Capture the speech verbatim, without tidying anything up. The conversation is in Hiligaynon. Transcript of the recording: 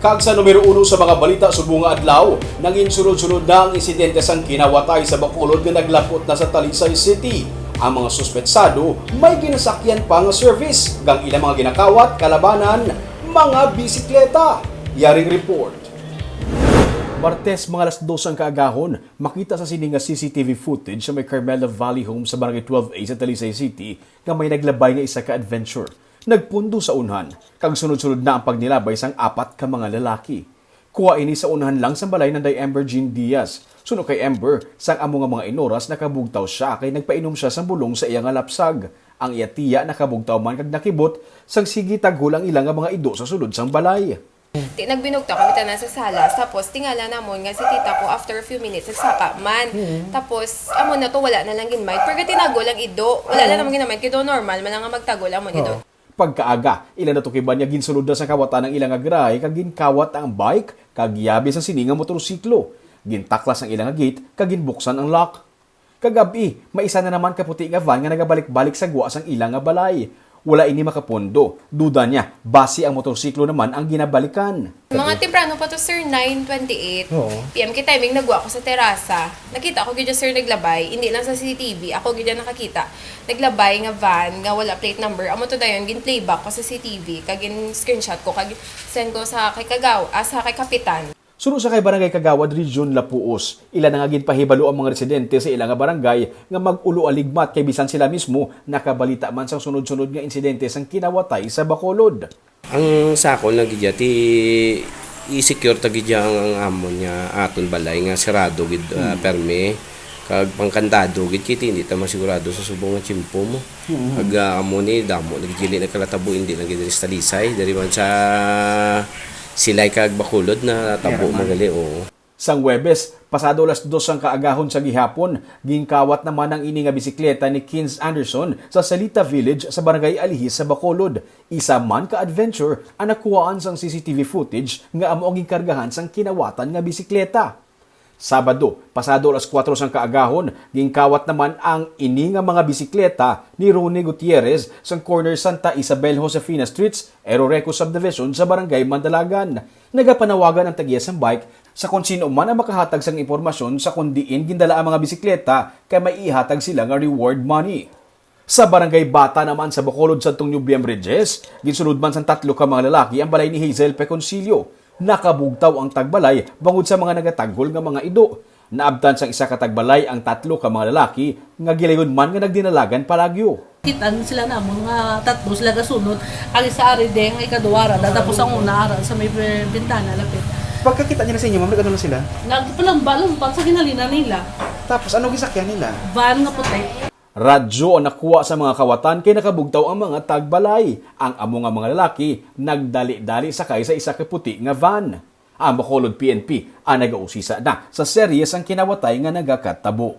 Kag sa numero uno sa mga balita subong nga adlaw, nanginsunod-sunod na ang insidente sang kinawatay sa Bacolod nga naglapot na sa Talisay City. Ang mga suspetsado may ginasakyan pa nga service, kag ang ilang mga ginakawat kalabanan mga bisikleta. Yaring report. Martes, mga alas dos ang kaagahon, makita sa sini nga C C T V footage sa may Carmela Valley Home sa Barangay twelve A sa Talisay City nga may naglabay nga isa ka adventure. Nagpundo sa unhan, kag sunod-sunod na ang pagnilabay sang apat ka mga lalaki. Kuha ini sa unhan lang sang balay nanday Amber Jean Diaz. Suno kay Amber, sang amo nga mga inoras nakabugtaw sia kay nagpainom sia sang bulong sa iya nga lapsag. Ang iya tiya nakabugtaw man kag nakibot sang sige taghol ang ila nga mga ido sa sulod sang balay. Ti nagbinugtaw kami tanan sa sala. Tapos tingala namon nga si tita ko after a few minutes nagsaka man. Tapos amo na to, wala na lang ginmind. Pero tinago lang ido. Wala lang namon ginamind kay do normal man lang nga magtago lang mo ido. Pagkaaga, ila natukiban nga ginsulod na sa kawatan ang ila nga gray kag ginkawat ang bike kag yabi sa sini nga motorsiklo. Gintaklas ang ila nga gate kag ginbuksan ang lock. Kagab-i, may isa na naman ka puti nga van nga nagabalik-balik sa gwa sang ila nga balay. Wala ini makapundo. Duda niya, basi ang motorsiklo naman ang ginabalikan. Mga temprano pa to, sir, nine twenty-eight Oo. P M. Kay timing nagwa ko sa terasa. Nakita ko gid, sir, naglabay. Hindi lang sa C C T V. Ako gid ang nakakita. Naglabay nga van nga wala plate number. Amo to dayon, gin-playback ko sa C C T V. Kag gin-screenshot ko. Kag send ko sa kay Kagaw, ah, sa kay Kapitan. Suno sa kay Barangay Kagawad, Region Lapuos, ila na nga ginpahibalo ang mga residente sa ila nga barangay nga mag-ulo aligmat kay bisan sila mismo nakabalita man sang sunod-sunod nga insidente sang kinawatay sa Bacolod. Ang sakol na gid ya, ti i-secure ta gid ya ang, ang amon nga aton balay nga sirado gid, ah, permi, kag pangkandado gid, kay ti hindi ta masigurado sa subong nga tiyempo mo. Kag, ah, amo ni, damo na gid gili nagkalatabo, hindi lang gid diri sa Talisay, diri man sa Silay kag Bacolod na tabo man gali, oo. Sang Huwebes, pasado alas dos sang kaagahon sa gihapon, ginkawat naman ang ini nga bisikleta ni Kins Anderson sa Salita Village sa Barangay Alihis sa Bacolod. Isa man ka adventure ang nakuhaan sang C C T V footage nga amo ang ginkargahan sang kinawatan nga bisikleta. Sabado, pasado alas kuwatro sang kaagahon, ginkawat naman ang ini nga mga bisikleta ni Ronnie Gutierrez sang corner Santa Isabel Josefina Streets, Eroreco Subdivision sa Barangay Mandalagan. Nagapanawagan ang tag-iya sang bike sa kon sin-o man ang makahatag sang impormasyon sa kon diin gindala ang mga bisikleta kay may ihatag sila nga reward money. Sa Barangay Bata naman sa Bacolod sadtong Nobyembre diyes, ginsulod man sang tatlo ka mga lalaki ang balay ni Hazel Peconcillo. Nakabugtaw ang tagbalay bangod sa mga nagataghol nga mga ido. Naabtan sang isa ka tagbalay ang tatlo ka mga lalaki nga gilayon man nga nagdinalagan palagyo. Kitaan sila namon nga tatlo sila gasunod. Ang isa ari deng, ikaduha ara da, tapos ang una ara sa may bintana lapit. Pagkakita nila sa inyo, ma'am, nag-ano na sila? Nagpalamba-lamba sa ginhalina nila. Tapos, ano gisakyan nila? Van nga puti. Radyo ang nakuha sa mga kawatan kay nakabugtaw ang mga tagbalay. Ang amo nga mga lalaki nagdali-dali sakay sa isa ka puti nga van. Ang Bacolod P N P ang nagausisa na sa serye sang kinawatay nga nagakatabo.